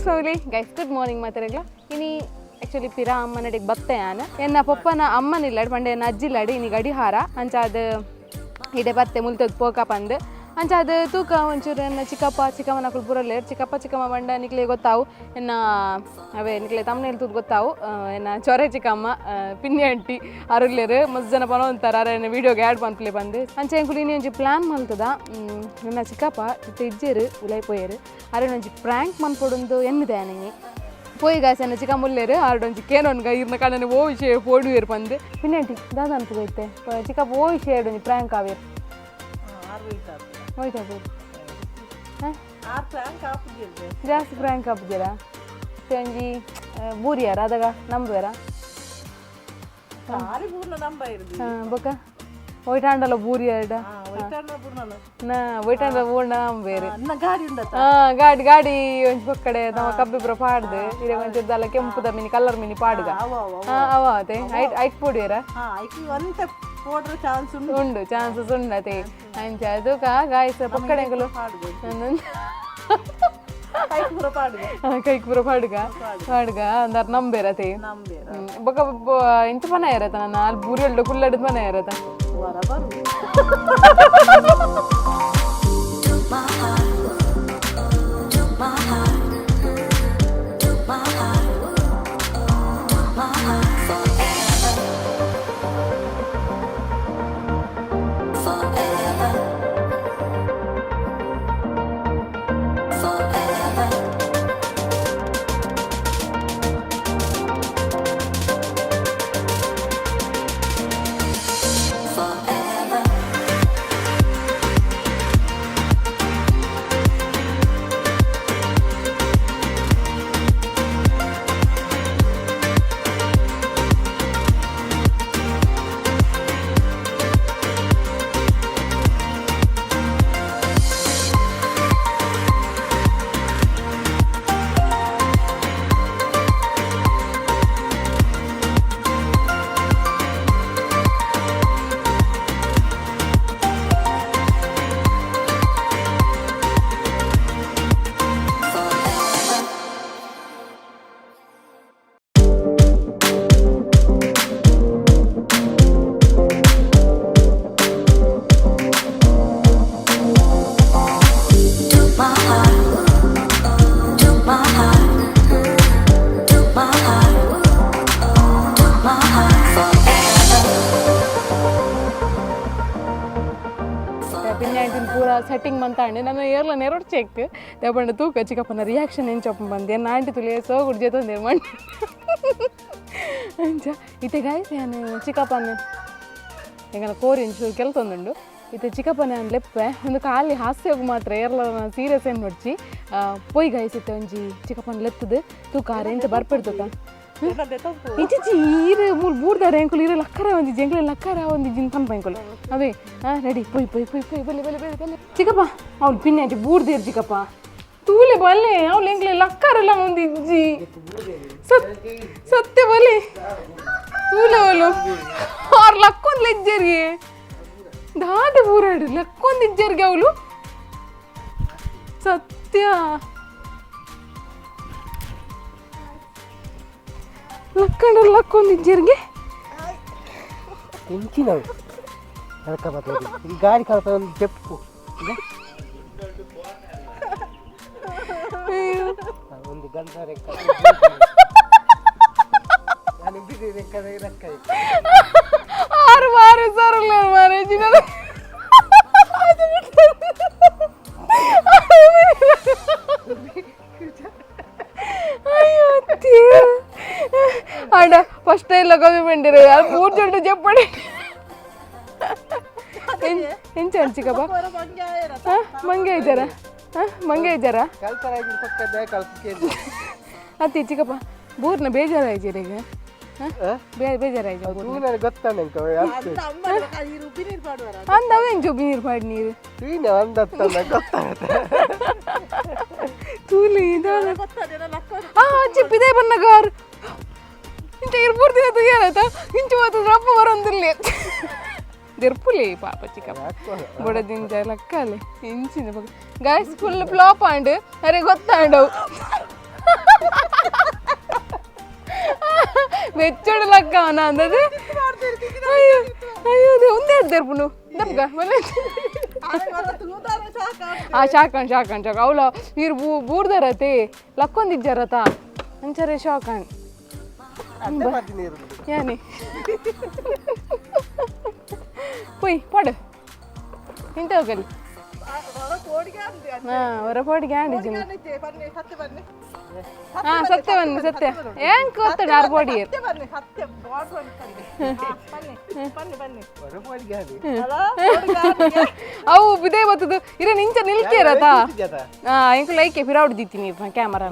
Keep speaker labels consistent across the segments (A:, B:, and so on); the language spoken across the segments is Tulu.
A: Guys family, guys good morning ಮಾತಾಡಗ್ಲ. ಇನಿ ಆ್ಯಕ್ಚುಲಿ ಪಿರ ಅಮ್ಮನಡಿಗೆ ಬತ್ತೆ ಆನ. ಎನ್ನ ಪೊಪ್ಪನ ಅಮ್ಮನಿಲ್ಲಡ್ ಪಂಡೆ ಎನ್ನ ಅಜ್ಜಿಲ್ಲಡ್ ಇನಿ ಗಡಿಹಾರ ಅಂಚಾದ ಇಡೆ ಬತ್ತೆ ಮುಲ್ತದ್ ಪೋಕ ಪಂದ್. ಅಂಚಾದ ತೂಕ ಒಂಚೂರು ಎನ್ನ ಚಿಕ್ಕಪ್ಪ ಚಿಕ್ಕಮ್ಮನ ಅಕುಲು ಪೂರಲ್ಲೇರ್. ಚಿಕ್ಕಪ್ಪ ಚಿಕ್ಕಮ್ಮ ಪಂಡ ನಿಕ್ಲೆ ಗೊತ್ತಾವು, ಎನ್ನ ಅವೇ ನಿಕ್ಲೆ ತಮ್ಮನೇಲಿ ತೂದು ಗೊತ್ತಾವು. ಎನ್ನ ಚೊರೆ ಚಿಕ್ಕಮ್ಮ, ಪಿನ್ನಿ ಆಂಟಿ ಅರುಲ್ಲೇರು ಮಸ್ತ್ ಜನ ಪನೊಂತಾರ ಅರೆ ಎನ್ನ ವೀಡಿಯೋಗೆ ಆ್ಯಡ್ ಪನ್ಪ್ಲೆ ಬಂದು. ಅಂಚ ಎಂಕುಲು ಇನಿ ಒಂಜಿ ಪ್ಲ್ಯಾನ್ ಮಲ್ತದ. ಎನ್ನ ಚಿಕ್ಕಪ್ಪ ಇತ್ತೆ ಇಜ್ಜೆರು, ಉಲೈ ಪೋಯೆರು. ಅರೆನ ಒಂಜಿ ಪ್ರ್ಯಾಂಕ್ ಮನ್ಪೊಡುಂದು ಎನ್ನಿದೆ ಆನಿನಿ. ಪೋಯಿ ಗಾಯ್ಸ್, ಎನ್ನ ಚಿಕ್ಕಮ್ಮ ಉಲ್ಲೇರು, ಆರ್ಡೊಂಜಿ ಕೇನೊನ್ಗ ಇರ್ನ ಕಣ್ಣನೆ ಓ ವಿಷಯ ಪೋಡುವೆರ್ ಪಂದ್. ಪಿನ್ನಿ ಆಂಟಿ ದಾದ ಅನ್ಪುಗೈತೆ, ಚಿಕ್ಕಪ್ಪ ಓ ವಿಷಯ ಒಂಜಿ ಪ್ರ್ಯಾಂಕ್ ಆವೇರು? ಹೋಯ್ತಾ? ಜಾಸ್ತಿ ಪ್ರ್ಯಾಂಕ್ ಆಪುಜೆರಾ? ಒಂಜಿ ಬೂರಿಯಾರ ಅದಗ ನಂಬುವೆರಾ? ಬೊಕ ಒಯ್ಟಾಂಡಲ ಬೂರಿಯಾಡ ನಾ ಒಯ್ಟಾಂಡ ಬೂರ್ಣ ನಂಬೇರು. ಹಾ, ಗಾಡಿ ಗಾಡಿ ಒಂಜಿ ಪಕ್ಕಡೆ ನಮ್ಮ ಕಬ್ಬಿಬ್ರ ಪಾಡ್ದು ಇರೆ ಒಂಚೂರು ದಾಲ ಕೆಂಪುದ ಮಿನಿ ಕಲರ್ ಮಿನಿ ಪಾಡುಗ. ಹಾ, ಅವ ಅದೇ ಐಟ್ ಐಟ್ ಪೋಡುವೆರಾ?
B: ಚಾನ್ಸ್
A: ಉಂಡು, ಚಾನ್ಸಸ್ ಉಂಡು ಅದೇ. ಅಂಚ ಅದು ಗಾಯ್ಸ್ ಪಕ್ಕಡೆಂಕುಲು ಕೈಕ್ ಪೂರ ಪಾಡುಗ ಪಾಡುಗ ಅಂದಾರ್ ನಂಬೇರತೆ. ಬೊಕ ಇಂಚ ಪನ ಇರತ್ತ ನನ್ನ ಅಲ್ಲಿ ಬೂರಿ ಕುಲ್ಲಡ್ ಪನ ಇರತ್ತ.
C: Took my heart, took my heart, took my heart, took my heart forever, forever, forever. Forever. Forever. Took my heart, took my heart, took my heart, took my heart forever.
A: ಪಿನ್ನಿ ಆಂಟಿನ ಪೂರ ಸೆಟ್ಟಿಂಗ್ ಮಂತಾಂಡೆ ನನ್ನ ಏರ್ಲ ನೆರೊಡ್ ಚೆಕ್ ದೇಪಂಡ. ತೂಕ ಚಿಕ್ಕಪ್ಪನ ರಿಯಾಕ್ಷನ್ ಎಂಚಪ್ಪ ಬಂದು. ಎನ್ನ ಆಂಟಿ ತುಲೆ ಸೋಗುಡ್ ಜೊತೆ ಮಂಡಿ ಅಂಚ. ಇತ್ತೆ ಗಾಯ್ಸ್, ಯಾನ್ ಚಿಕ್ಕಪ್ಪನ ಎಂಗನ ಕೋರಿ ಒಂಚೂರು ಕೆಲಸ ಒಂದುಂಡು. ಇತ್ತೆ ಚಿಕ್ಕಪ್ಪನ ಯಾನ್ ಲೆಪ್ಪೆ. ಒಂದು ಖಾಲಿ ಹಾಸ್ಯಗ್ ಮಾತ್ರ, ಏರ್ಲ ಸೀರಿಯಸ್ ಏನು ನೋಡ್ಚಿ. ಪೋಯ್ ಗಾಯ್ಸ್, ಇತ್ತೆ ಒಂಜಿ ಚಿಕ್ಕಪ್ಪನ ಲೆತ್ತದು ತೂಕ ಆರ್ ಎಂಚ ಬರ್ಪೆಡ್ ತೂಕ. ಇಂಚಿಚಿ ಈರು ಮೂಲು ಬೂರ್ದಾರೆ ಎಂಕುಲು ಇರು ಲಕ್ಕರ ಒಂಜಿ ಜಂಗ್ಲೆ ಲಕ್ಕರ ಒಂದು ಜಿನ್ ಪನ್ಪ ಎಂಕುಲು ಅವೇ. ಹಾಂ, ರೆಡಿ, ಪೊಯ್ ಪೊಯ್ ಪೊಯ್ ಪೊಯ್, ಬಲ್ಲೆ ಬಲ್ಲೆ ಬಲ್ಲೆ ಬಲ್ಲೆ. ಚಿಕ್ಕಪ್ಪ, ಅವ್ಳು ಪಿನ್ನೆ ಆಂಟಿ ಬೂರ್ದೇರು. ಚಿಕ್ಕಪ್ಪ, ತೂಲೆ ಬಲ್ಲೆ, ಅವ್ಳು ಎಂಕ್ಲೆ ಲಕ್ಕರೆಲ್ಲ ಒಂದು ಇಜ್ಜಿ. ಸತ್ಯ ಬಲೆ, ತೂಲೆ, ಅವಳು ಆರು ಲಕ್ಕೊಂದು ಲೆಜ್ಜರಿಗೆ ದಾದ ಊರಾಡು ಲಕ್ಕೊಂದು ಇಜ್ಜರಿಗೆ ಅವಳು. ಸತ್ಯ ಲಕ್ಕಂಡ ಲಕ್ಕೊಂದು ಇಜ್ಜರಿಗೆ.
D: ಎಂಚಿನವು ಅದಕ್ಕೆ ಬರ್ತದೆ. ಈ ಗಾಡಿ ಕಲ್ಪ ಒಂದು ಜಪ್ಪು ಒಂದು ಗಂಧ ರೆಕ್ಕ ನಾನು ಬಿಡಿ ರೆಕ್ಕ ರೆಕ್ಕ.
A: ಆರು ಮಾರೆ ಸರ್ ಮಾರೆ ಜಿನ. ಅಯ್ಯೋ ಅಡ, ಫಸ್ಟ್ ಎಲ್ಲ ಕಮ್ಮಿ ಬಂದಿರ ಅದು ಪೂರ್ತಿ ಜಪ್ಪಡಿ ಎಂಚ ಚಿಕ್ಕಪ್ಪ? ಮಂಗೆ ಇದ್ದಾರ? ಮಂಗೆ ಇದ್ದಾರಾ?
D: ಕಲ್ಪರಾಗಿ ಪಕ್ಕದ ಕಲ್ಪಕ್ಕೆ.
A: ಅತ್ತಿ ಚಿಕ್ಕಪ್ಪ, ಬೂರ್ನ ಬೇಜಾರಾಯ್ತು ಈಗ? ಬೇಜಾರಾಯ್ತು?
D: ತೂನರೆ ಗೊತ್ತಾನೆ.
A: ಅಂದ ಅವೇನು ಜೊಬ್ಬಿ ನೀರು ಪಾಡಿ ನೀರು.
D: ತೂನೆ ಒಂದತ್ತ ಗೊತ್ತಾಗುತ್ತೆ.
A: ತೂಲಿ. ಆ ಚಿಪ್ಪಿದೆ ಬನ್ನಗಾರ್ ಇಂಚ ಇರ್ಪೂರ್ ದಿನ ತುಯ್ಯಾರತ ಇಂಚ ಮಾತ್ರ ರಪ್ಪ ಬರೋಂದಿಲ್ಲ ದೆರ್ಪುಲೆ ಪಾಪ ಚಿಕ್ಕಪ್ಪ ಬೊಡದಿಂಜ ಲಕ್ಕಲೆ ಇಂಚಿನ. Guys, full flop and ಅರೆ ಗೊತ್ತಾಂಡವು. ಬೆಚ್ಚೋಡು ಲಕ್ಕ ಅವನ ಅಂದದು. ಅಯ್ಯೋ ಅಯ್ಯೋ, ಒಂದೇ ಅದ್ದೇರ್ಪುನು ದಬ್ಗ. ಆ ಶಾಕಣ್ ಶಾಕಣ್ ಶಾಕ್ ಅವಳ ನೀರು ಬೂರ್ದರತೆ ಲಕ್ಕೊಂದಿಜ್ಜರತ ಅಂಚರೆ ಶಾಕಣ್. ಯಾನೆ ಪೊಯ್ ಪಡು ಇಂತ ಹೋಗಲಿ. ಹಾ, ಹೊರ ಪೋಡಿಗೆ ಆಂಡಿಜಿ. ಹಾ, ಸತ್ಯ ಬನ್ನಿ, ಸತ್ಯ ಏನ್ ಗೊತ್ತಡ ಆರ್ ಪೋಡಿ. ಅವು ಬಿದೇ ಬತ್ತದು ಇರ ನಿಂಚ ನಿಲ್ಕೇರತ. ಹಾ, ಎಂಕು ಲೈಕೆ ಫಿರೌಡ್ ದಿತ್ತೀನಿ ಕ್ಯಾಮರಾ.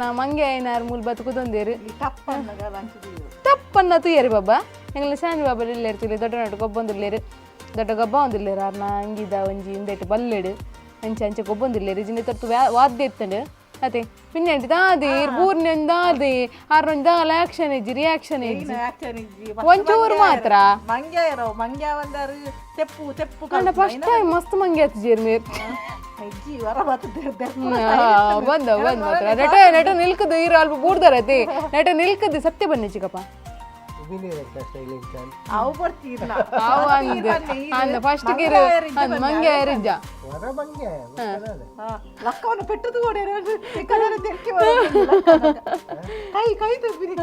A: ನಾ ಮಂಗೆ ಐನಾರು ಮೂಲ್ ಬతుಕುದೊಂದೇರು ತಪ್ಪನ್ನ ತುಯ್ಯರಿ ಬಾಬಾ. ಎಂಗ್ಲ ಶಾನಿ ಬಾಬಾ ಇಲ್ಲೇರು ದೊಡ್ಡ ನಟ್ಟು ಗೊಬ್ಬೊಂದುಲ್ಲೇರು, ದೊಡ್ಡ ಗೊಬ್ಬ ಒಂದುಲ್ಲೇರು. ಅರ್ನ ಅಂಗಿದ ಒಂಜಿ ಇಂದೆಟ್ ಬಲ್ಲೆಡು ಅಂಚೆ ಅಂಚೆ ಗೊಬ್ಬೊಂದುಲ್ಲೇರು. ಜಿಂದೆ ತೊಟ್ಟು ವಾದ್ಯ ಇತ್ತಂಡು ಅದೇ ಪಿನ್ನೆ ದಾದೆ ಬೂರ್ನೆ ದಾದೆ ಆರ್ನೊಂದು ದಾಲ ಆಕ್ಷನ್ ಇಜ್ಜಿ, ರಿಯಾಕ್ಷನ್ ಇಜ್ಜಿ ಒಂಚೂರು ಮಾತ್ರ.
B: ಮಂಗ್ಯ ಒಂದಾರು ತೆಪ್ಪು ತೆಪ್ಪು.
A: ಫಸ್ಟ್ ಟೈಮ್ ಮಸ್ತ್ ಮಂಗೆ ಆತು ಜೇರ್ ಮೇರ್. ಬಂದ ಬಂದ್ ಮಾತ್ರ ನೆಟ ನೆಟ ನಿಲ್ಕದು ಇರು ಅಲ್ಪ ಬೂರ್ದಾರತಿ ನೆಟ ನಿಲ್ಕದು. ಸತ್ಯ ಬನ್ನಿ ಚಿಕ್ಕಪ್ಪ.
B: ಅವು ಬರ್ತೀರ.
A: ಅವು ಅಂದ್ ಅಂದ್ ಫಸ್ಟ್ ಗಿರು ಅಂದ್ ಮಂಗೆ ಇರಿಜ್ಜ.
B: ಲಕ್ಕವನ್ನು ಪೆಟ್ಟದು ಕೈ ಕೈ ತುಂಬಿರಿ.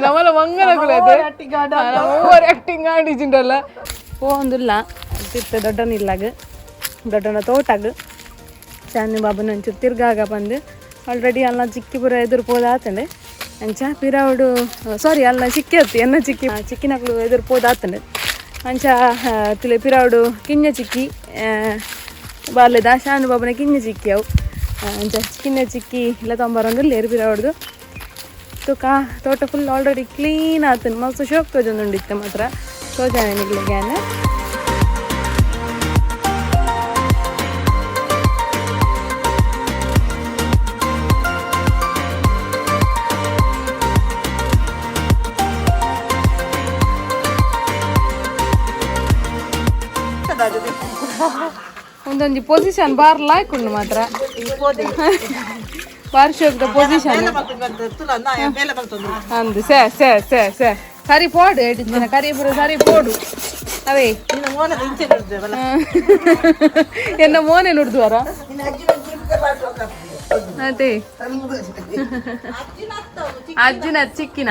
A: ನಮ್ಮಲ್ಲ ಮಂಗನಕುಲತೆ ಓವರ್ ಆಕ್ಟಿಂಗ್ ಆಡಿಜಿಂಡಲ್ಲ. ಪೋಂದುಲ್ಲ ತಿತ್ತ ದೊಡ್ಡನಿಲ್ಲಾಗ ದೊಡ್ಡನ ತೋಟಾಗ ಚಾಂದಿ ಬಾಬುನ ಒಂಚೂರು ತಿರ್ಗಾಗ ಬಂದು. ಆಲ್ರೆಡಿ ಅಲ್ಲ ಚಿಕ್ಕಿ ಪೂರ ಎದುರು ಪೋದಾತಂಡೆ. ಅಂಚ ಪಿರಾವುಡು ಸಾರಿ ಅಲ್ಲ ಚಿಕ್ಕಿ ಅತ್ತು ಎನ್ನ ಚಿಕ್ಕಿ ಚಿಕ್ಕಿನಕ್ಲು ಎದುರು ಪೋದಾತಂಡೆ. ಅಂಚ ತುಲೆ ಪಿರಾವುಡು ಕಿಂಜ ಚಿಕ್ಕಿ ಬಾಲ್ಯದ ಶಾನು ಬಾಬುನ ಕಿಂಜ ಚಿಕ್ಕಿ ಅವು. ಅಂಚ ಕಿನ್ನ ಚಿಕ್ಕಿ ಇಲ್ಲ ತೊಂಬರೊಂದು ಲೇರು ಪಿರಾವುಡ್ದು ತುಕ ತೋಟ ಫುಲ್ ಆಲ್ರೆಡಿ ಕ್ಲೀನ್ ಆತನ್ ಮಸ್ತ್ ಶೋಕ್ ತೋಜೊಂದುಂಡಿತ್ತೆ ಮಾತ್ರ ತೋಜಾನೆ ನಿಗ್ಲಿಗೆ. ಒಂದೊಂಜಿ ಪೊಸಿಷನ್ ಬಾರ್ ಲಾಯ್ಕುಂಡು ಮಾತ್ರ ಬಾರ್ ಶೋಕ್ದ ಪೊಸಿಷನ್ ಅಂದು. ಸೇ ಸೇ ಸೇ ಸೇ, ಸರಿ ಪೋಡು ಎಡಿತ್ತಿನ ಕರಿ ಪೂರ ಸರಿ ಪೋಡು ಅವೇ. ಎನ್ನ ಮೋನೆ ನುಡ್ದುವರ ಅದೇ ಅಜ್ಜಿನ ಚಿಕ್ಕಿನ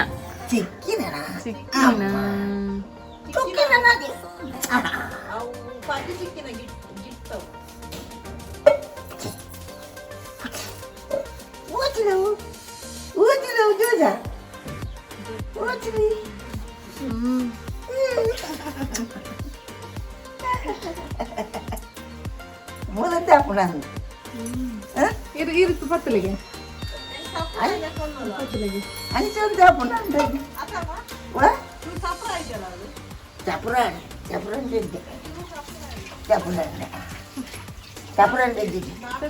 A: ಚಿಕ್ಕಿನ ಚಿಕ್ಕಿನ. ಇರು ಇರು ಪತ್ತಲಿಗೆ.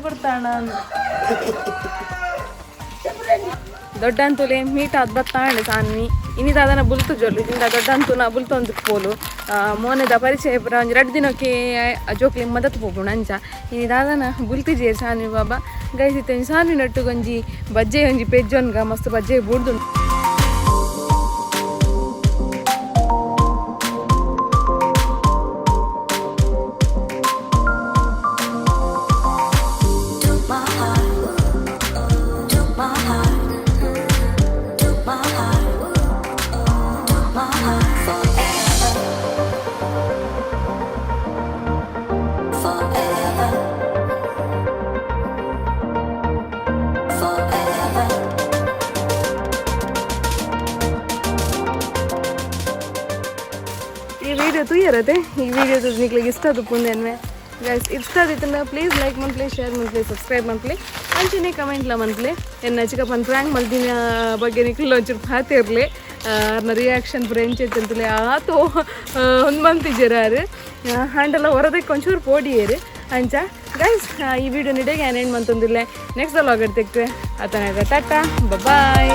A: ಕೊಡ್ತಾಣ ದೊಡ್ಡಂತುಲೆ ಮೀಟ್ ಆದ್ ಬತ್ತಾಂಡ್ ಸಾನ್ವಿ. ಇನ್ನಿದ ಅದನ್ನ ಬುಲ್ತು ಜೊಲ್ಲು ಇದರಿಂದ ದೊಡ್ಡಂತು ನಾ ಬುಲ್ತೊಂದು ಪೋಲು ಮೋನೆದ ಪರಿಚಯ ಪುರ ಒಂಜಿ ರಡ್ಡ್ ದಿನಕ್ಕೆ ಜೋಕ್ಲಿ ಮದತ್ ಪೋಪುಂಡು. ಅಂಚ ಇನಿ ಬುಲ್ತಿ ಜೇರ್ ಸಾನ್ವಿ ಬಾಬಾ. ಗೈಸ್, ಇತ್ತೆ ಒಂಜಿ ಸಾನ್ವಿ ನಟ್ಟುಗೊಂಜಿ ಬಜ್ಜೆ ಒಂಜಿ ಪೆಜ್ಜೊನ್ಗ ಮಸ್ತ್ ಬಜ್ಜೆ ಬೂರ್ದುಂಡು.
C: Took my heart, took my heart, took my heart, took my heart forever, forever, forever.
A: ಈ ವಿಡಿಯೋ ತೂಯರತೆ. ಈ ವಿಡಿಯೋ ನಿಕ್ಲಿಗೆ ಇಷ್ಟ ಅದು ಪುಂದೆನ್ಮೆ ಗೈಸ್. ಇಷ್ಟ ಆದಿತ್ತಂಡ ಪ್ಲೀಸ್ ಲೈಕ್ ಮನ್ಪ್ಲೆ, ಶೇರ್ ಮನ್ಪ್ಲೆ, ಸಬ್ಸ್ಕ್ರೈಬ್ ಮನ್ಪ್ಲೆ, ಅಂಚನೆ ಕಮೆಂಟ್ಲ ಮನ್ಪ್ಲೆ. ಎನ್ನ ಚಿಕ್ಕಪ್ಪನ ಪ್ರಾಂಕ್ ಮಲ್ದಿನ ಬಗ್ಗೆ ನಿಕ್ಲು ಒಂಚೂರು ಪಾತಿರ್ಲಿ. ಅರ್ನ ರಿಯಾಕ್ಷನ್ ಪೂರ ಎಂಚ ಅಂತಲೇ ಆತು ಒಂದು ಮಂತಿಜ್ಜೆರ್ ಆರು ಹ್ಯಾಂಡಲ್ಲ ಹೊರದಕ್ಕೆ ಒಂಚೂರು ಪೋಡಿಯೇರು. ಅಂಚ ಗೈಸ್, ಈ ವಿಡಿಯೋ ನಿಡೆಗೆ ಏನು ಮಂತೊಂದಿಲ್ಲ, ನೆಕ್ಸ್ಟ್ ಲಾಗ್ ತೆಕ್ತೆ. ಅತನ, ಟಾಟಾ, ಬಾಯ್.